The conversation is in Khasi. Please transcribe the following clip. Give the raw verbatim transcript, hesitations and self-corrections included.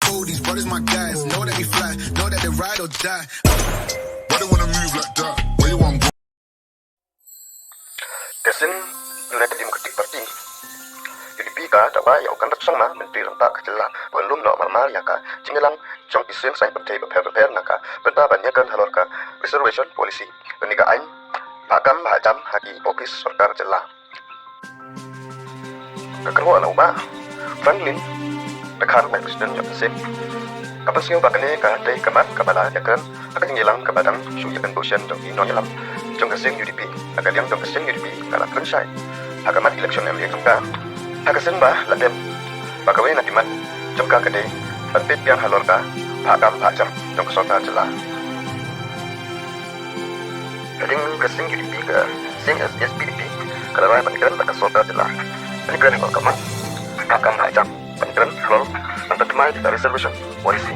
Oh, these brothers my guys. Know that we fly, know that they ride or die. Why they wanna move like that? Where you want go? Ka seng United Democratic Party, U D P, ka dawa ïa u Conrad Sangma, Myntri Rangbah ka jylla, ban lum noh marmar ïa ka jingïalang jong ki seng saiñ pyrthei bapher bapher na ka bynta ban ïakren halor ka reservation policy, kane ka aiñ ba kam ba jam ha ki ophis sorkar jylla. Ka kyrwoh na u Bah Franklin Dkhar, Vice President jong ka seng, ka pynsngew ba kane ka dei ka mat kaba la ïakren ha ka jingïalang kaba dang shu ïakren buh shen jong ki nongïalam jong ka seng U D P. Ha ka liang jong ka seng U D P, ka la kren shai ha ka mat election M L A jong ka, ha ka sien ba la dem ba kawei na ki mat jong ka ka dei ban peit biang halor ka ba kam ba jam jong ka sorkar jylla. Hadien ka seng U D P, ka seng S P D P ka la rai ban kren bad ka sorkar jylla, ban kren halor ka mat ba kam ba jam, ban kren halor ban pynthymmai ka reservation policy.